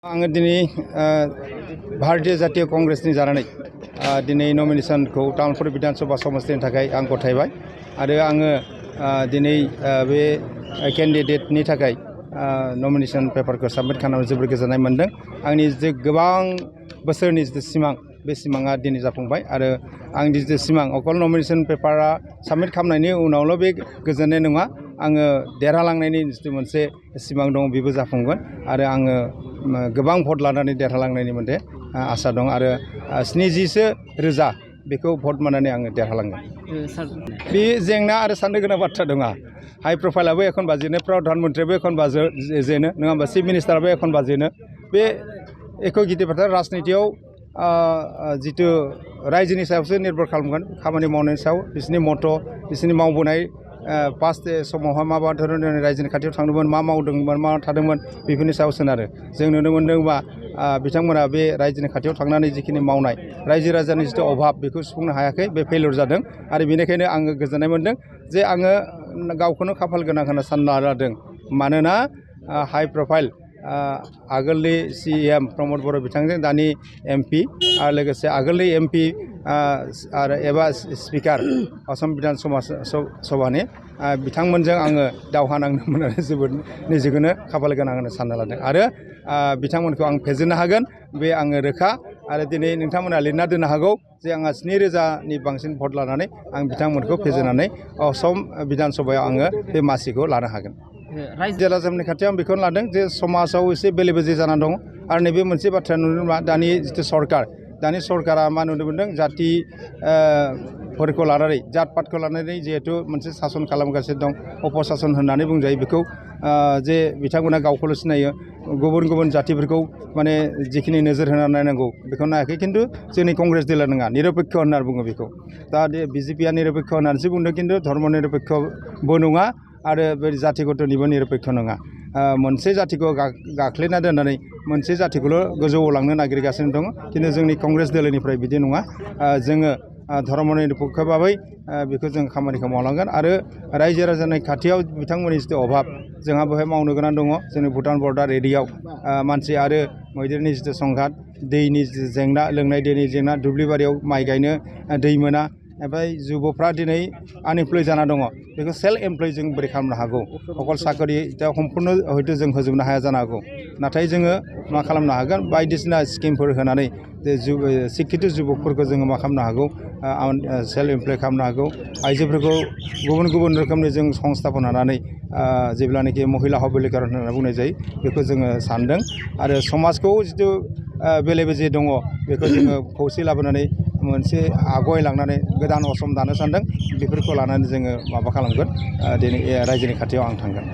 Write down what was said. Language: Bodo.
आङो दिनै भारतीय जातीय कांग्रेसनि जानानै दिनै नमिनेशनखौ तामुलपुर विधानसभा समस्तिनि थाखाय आं गथायबाय आरो आङो दिनै बे केन्डिडेटनि थाखाय नमिनेशन पेपारखौ साबमिट खालामनानै जोबोर गोजोननाय मोन्दों। आंनि जे गोबां बोसोरनि जिथु सिमां बे सिमाङा दिनै जाफुंबाय आरो आंनि जिथु सिमां अकल नमिनेशन पेपारा साबमिट खालामनायनि उनावल' बे गोजोननाय नङा, आङो देरहालांनायनि जिथु मोनसे सिमां दं बेबो जाफुंगोन आरो आङो गोबां भट लानानै देरहालांनायनि मोनसे आसा दं आरो 70,000 बेखौ भट मोननानै आङो देरहालांगोन। बे जेंना आरो साननो गोनां बाथ्रा दङ। हाइ प्रफाइलाबो एखनबा जेनो, प्रधान मन्त्रियाबो एखनबा जेनो, नङा होमबा, चिफ मिनिस्टाराबो एखनबा जेनो। बे एख' गिदिर बाथ्रा राजनितियाव जिथु रायजोनि सायावसो निर्भर खालामगोन, खामानि मावनायनि सायाव बिसोरनि मत' बिसोरनि मावबोनाय पास्ट समावहाय मा धरনের रायजोनि खाथियाव थांदोंमोन, मा मावदोंमोन, मा थादोंमोन, बेफोरनि सायाव सोनारो। जों नुनो मोन्दोंबा बिथांमोना बे रायजोनि खाथियाव थांनानै जिखिनि मावनाय रायजो राजानि जिथु अभाब बेखौ सुफुंनो हायाखै, बे फेलियर जादों आरो बेनिखायनो आङो गोजोननाय मोन्दों जे आङो गावखौनो खाफाल गोनां होनना सानना लादों। मानोना हाइ प्रफाइल आगोलनि CM प्रमद बर' बिथांजों दानि MP आरो लोगोसे आगोलनि MP आरो एबा स्पिकार असम बिधान सभानि बिथांमोनजों आङो दावहा नांनो मोननानै जोबोद निजेखौनो खाफाल गोनां होनना सानना लादों आरो बिथांमोनखौ आं फेजेननो हागोन, बे आङो रोखा। आरो दिनै नोंथांमोना लिरना दोननो हागौ जे आंहा 7,000नि बांसिन भट लानानै आं बिथांमोनखौ फेजेननानै असम बिधान सभायाव आङो बे मासिखौ लानो हागोन। रायजो राजाफोरनि खाथियाव आं बेखौनो लादों जे समाजाव एसे बेले बेजे जानानै दङ आरो नैबे मोनसे बाथ्रा नुनो मोना। दानि जिथु सरकार, दानि सरकारा मा नुनो मोन्दों, जातिफोरखौ लानानै, जात पातखौ लानानै जिहेथु मोनसे सासन खालामगासिनो दं, अपसासन होननानै बुंजायो बेखौ। जे बिथांमोना गावखौल' सिनायो, गुबुन गुबुन जातिफोरखौ माने जिखिनि नोजोर होनानै नायनांगौ बेखौ नायाखै। खिन्थु जोंनि कंग्रेस दला नङा, निरपेक्ष होननानै बुङो बेखौ। दा BJPआ निरपेक्ष होननानैसो बुंदों, खिन्थु धर्म निरपेक्षबो नङा आरो बे जातिगतनिबो निरपेक्ष नङा। मोनसे जातिखौ गाख्लेना दोननानै मोनसे जातिखौल' गोजौआव लांनो नागिरगासिनो दङ, खिन्थु जोंनि कंग्रेस दोलोनिफ्राय बिदि नङा। जोङो धर्म निरपेक्ष भाबै बेखौ जों खामानिखौ मावलांगोन आरो रायजो राजानि खाथियाव बिथांमोननि जिथु अभाब जोंहा बेवहाय मावनो गोनां दङ। जोंनि भुटान बर्डार एरियायाव मानसि आरो मैदेरनि जिथु संघात, दैनि जेंना, लोंनाय दैनि जेंना, दुब्लिबारियाव माइ गायनो दै मोना, ओमफ्राय जुबफ्रा दिनै आनइमप्लय जाना दङ। बेखौ सेल्फ एमप्लय जों बोरै खालामनो हागौ? अकल साकरि दा सम्पुर्ण हयथ' जों होजोबनो हाया जानो हागौ, नाथाय जोङो मा खालामनो हागोन, बायदिसिना स्किमफोर होनानै जे शिक्षित जुबकफोरखौ जोङो मा खालामनो हागौ, सेल्फ एमप्लय खालामनो हागौ। आइजोफोरखौ गुबुन गुबुन रोखोमनि जों संस्थापन होनानै जेब्लानाखि महिला सबलीकरण होननानै बुंनाय जायो बेखौ जोङो सानदों आरो समाजखौ जिथु बेले बेजे दङ बेखौ जोङो खौसे लाबोनानै मोनसे आवगायलांनानै गोदान असम दानो सानदों। बेफोरखौ लानानै जोङो माबा खालामगोन, दिनै रायजोनि खाथियाव आं थांगोन।